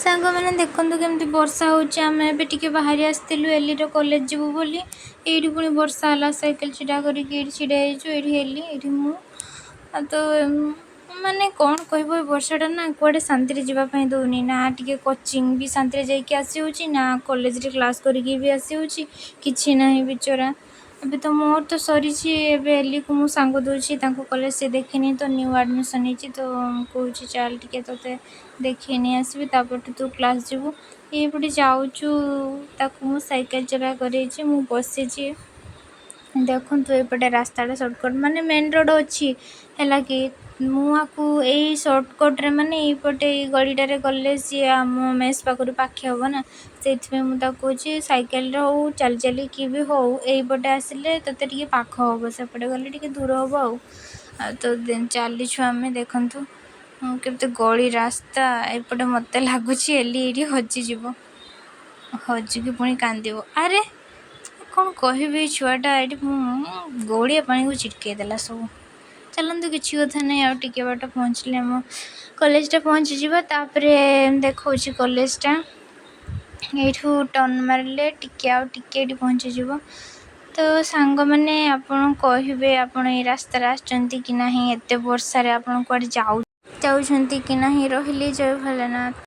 ସାଙ୍ଗମାନେ, ଦେଖନ୍ତୁ କେମିତି ବର୍ଷା ହେଉଛି। ଆମେ ଏବେ ଟିକେ ବାହାରି ଆସିଥିଲୁ ଏଲିର କଲେଜ ଯିବୁ ବୋଲି। ଏଇଠି ପୁଣି ବର୍ଷା ହେଲା। ସାଇକେଲ ଛିଡ଼ା କରିକି ଏଇଠି ଛିଡ଼ା ହେଇଛୁ। ଏଇଠି ଏଲି, ଏଇଠି ମୁଁ। ଆଉ ତ ମାନେ କ'ଣ କହିବ, ଏ ବର୍ଷାଟା ନା କୁଆଡ଼େ ଶାନ୍ତିରେ ଯିବା ପାଇଁ ଦେଉନି। ନା ଟିକେ କୋଚିଂ ବି ଶାନ୍ତିରେ ଯାଇକି ଆସି ହେଉଛି, ନା କଲେଜରେ କ୍ଲାସ୍ କରିକି ବି ଆସି ହେଉଛି, କିଛି ନାହିଁ ବିଚରା। ଏବେ ତ ମୋର ତ ସରିଛି। ଏବେ ଏଲିକୁ ମୁଁ ସାଙ୍ଗ ଦେଉଛି ତାଙ୍କ କଲେଜ। ସେ ଦେଖିନି ତ, ନ୍ୟୁ ଆଡ଼ମିସନ୍ ହେଇଛି ତ। କହୁଛି, ଚାଲ ଟିକେ ତୋତେ ଦେଖେଇ ନେଇ ଆସିବି, ତାପରଠୁ ତୁ କ୍ଲାସ୍ ଯିବୁ। ଏଇପଟେ ଯାଉଛୁ। ତାକୁ ମୁଁ ସାଇକେଲ ଚଲା କରେଇଛି, ମୁଁ ବସିଛି। ଦେଖନ୍ତୁ, ଏପଟେ ରାସ୍ତାଟା ସର୍ଟକଟ୍, ମାନେ ମେନ୍ ରୋଡ଼ ଅଛି ହେଲା କି। ମୁଁ ଆକୁ ଏଇ ସର୍ଟକଟ୍ରେ, ମାନେ ଏଇପଟେ ଏଇ ଗଳିଟାରେ ଗଲେ ସିଏ ଆମ ମେସ୍ ପାଖରୁ ପାଖେ ହେବ ନା। ସେଇଥିପାଇଁ ମୁଁ ତାକୁ କହୁଛି, ସାଇକେଲରେ ହଉ, ଚାଲି ଚାଲିକି ବି ହଉ, ଏଇପଟେ ଆସିଲେ ତୋତେ ଟିକେ ପାଖ ହେବ, ସେପଟେ ଗଲେ ଟିକେ ଦୂର ହେବ। ଆଉ ତ ଚାଲିଛୁ ଆମେ। ଦେଖନ୍ତୁ କେତେ ଗଳି ରାସ୍ତା ଏପଟେ। ମୋତେ ଲାଗୁଛି ଏଲି ଏଇଠି ହଜିଯିବ, ହଜିକି ପୁଣି କାନ୍ଦିବ। ଆରେ, କ'ଣ କହିବି, ଏଇ ଛୁଆଟା ଏଇଠି ଗୋଳିଆ ପାଣିକୁ ଛିଟକେଇ ଦେଲା ସବୁ। ଚାଲନ୍ତୁ, କିଛି କଥା ନାହିଁ। ଆଉ ଟିକେ ବାଟ ପହଞ୍ଚିଲେ ଆମ କଲେଜଟା ପହଞ୍ଚିଯିବା। ତାପରେ ଦେଖାଉଛି କଲେଜଟା। ଏଇଠୁ ଟର୍ନ ମାରିଲେ ଟିକେ, ଆଉ ଟିକେ ଏଇଠି ପହଞ୍ଚିଯିବ। ତ ସାଙ୍ଗମାନେ, ଆପଣ କହିବେ, ଆପଣ ଏଇ ରାସ୍ତାରେ ଆସିଛନ୍ତି କି ନାହିଁ? ଏତେ ବର୍ଷାରେ ଆପଣ କୁଆଡ଼େ ଯାଉଛନ୍ତି କି ନାହିଁ? ରହିଲି, ଜୟ ଭୋଲେନାଥ।